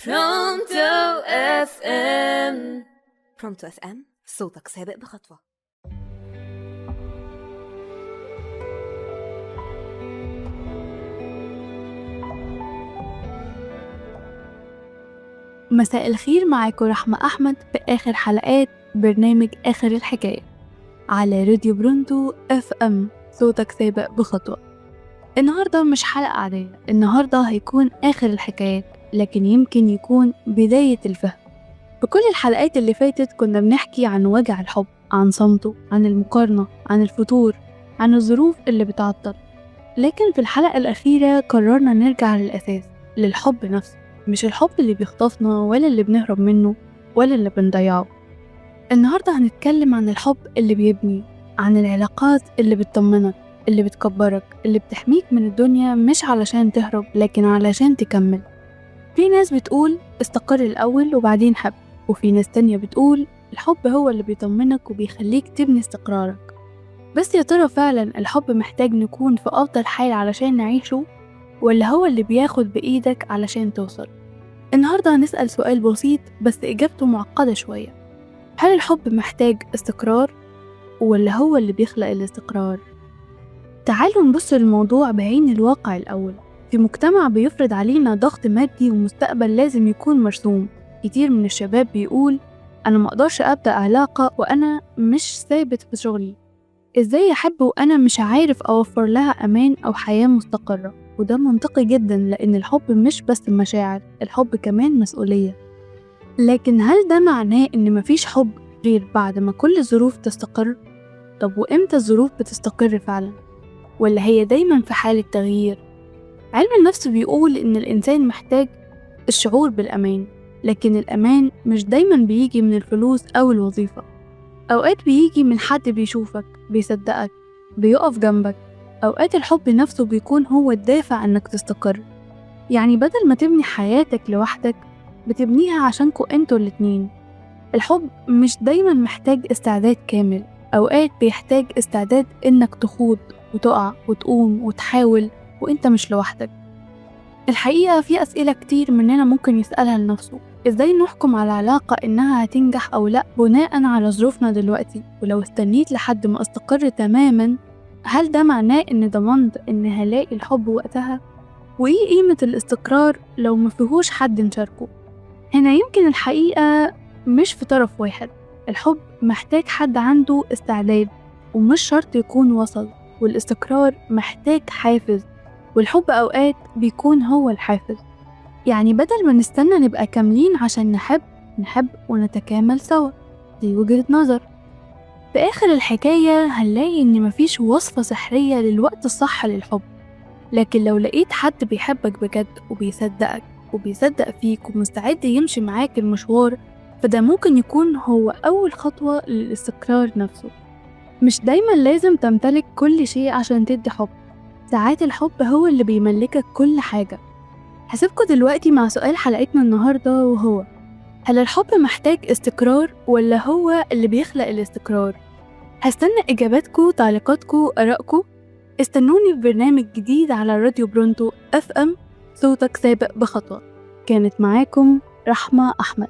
Pronto FM. Pronto FM، صوتك سابق بخطوة. مساء الخير، معاكم رحمة أحمد في آخر حلقات برنامج آخر الحكاية على راديو برونتو FM، صوتك سابق بخطوة. النهاردة مش حلقة عادية، النهاردة هيكون آخر الحكايات، لكن يمكن يكون بداية الفهم. في كل الحلقات اللي فاتت كنا بنحكي عن وجع الحب، عن صمته، عن المقارنة، عن الفتور، عن الظروف اللي بتعطل. لكن في الحلقة الأخيرة قررنا نرجع للأساس، للحب نفسه، مش الحب اللي بيخطفنا ولا اللي بنهرب منه ولا اللي بنضيعه. النهاردة هنتكلم عن الحب اللي بيبني، عن العلاقات اللي بتطمنك، اللي بتكبرك، اللي بتحميك من الدنيا، مش علشان تهرب لكن علشان تكمل. في ناس بتقول استقر الأول وبعدين حب، وفي ناس تانية بتقول الحب هو اللي بيطمنك وبيخليك تبني استقرارك. بس يا ترى فعلا الحب محتاج نكون في أفضل حال علشان نعيشه، ولا هو اللي بياخد بإيدك علشان توصل؟ النهاردة هنسأل سؤال بسيط بس إجابته معقدة شوية: هل الحب محتاج استقرار، ولا هو اللي بيخلق الاستقرار؟ تعالوا نبص للموضوع بعين الواقع الأول. في مجتمع بيفرض علينا ضغط مادي ومستقبل لازم يكون مرسوم، كتير من الشباب بيقول أنا مقدرش أبدأ علاقة وأنا مش ثابت في شغلي، إزاي أحب وأنا مش عارف أوفر لها أمان أو حياة مستقرة؟ وده منطقي جدا، لأن الحب مش بس مشاعر، الحب كمان مسؤولية. لكن هل ده معناه إن مفيش حب غير بعد ما كل الظروف تستقر؟ طب وإمتى الظروف بتستقر فعلا؟ ولا هي دايما في حالة تغيير؟ علم النفس بيقول إن الإنسان محتاج الشعور بالأمان، لكن الأمان مش دايما بيجي من الفلوس أو الوظيفة. أوقات بيجي من حد بيشوفك، بيصدقك، بيقف جنبك. أوقات الحب نفسه بيكون هو الدافع إنك تستقر. يعني بدل ما تبني حياتك لوحدك، بتبنيها عشانكوا انتوا الاتنين. الحب مش دايما محتاج استعداد كامل، أوقات بيحتاج استعداد إنك تخوض وتقع وتقوم وتحاول وإنت مش لوحدك. الحقيقة في أسئلة كتير مننا ممكن يسألها لنفسه: إزاي نحكم على علاقة إنها هتنجح أو لأ بناء على ظروفنا دلوقتي؟ ولو استنيت لحد ما أستقر تماما، هل ده معناه إن ضمنت إن هلاقي الحب وقتها؟ وإيه قيمة الاستقرار لو مفيهوش حد نشاركه؟ هنا يمكن الحقيقة مش في طرف واحد، الحب محتاج حد عنده استعداد ومش شرط يكون وصل، والاستقرار محتاج حافز، والحب أوقات بيكون هو الحافز. يعني بدل ما نستنى نبقى كاملين عشان نحب، نحب ونتكامل سوا. دي وجهة نظر. في آخر الحكاية هنلاقي إن مفيش وصفة سحرية للوقت الصح للحب، لكن لو لقيت حد بيحبك بجد وبيصدقك وبيصدق فيك ومستعد يمشي معاك المشوار، فده ممكن يكون هو أول خطوة للاستقرار نفسه. مش دايما لازم تمتلك كل شيء عشان تدي حب، ساعات الحب هو اللي بيملكك كل حاجة. هسيبكوا دلوقتي مع سؤال حلقتنا النهاردة، وهو هل الحب محتاج استقرار، ولا هو اللي بيخلق الاستقرار؟ هستنى إجاباتكو، تعليقاتكو، آرائكو. استنوني في برنامج جديد على راديو برونتو FM، صوتك سابق بخطوة. كانت معاكم رحمة أحمد.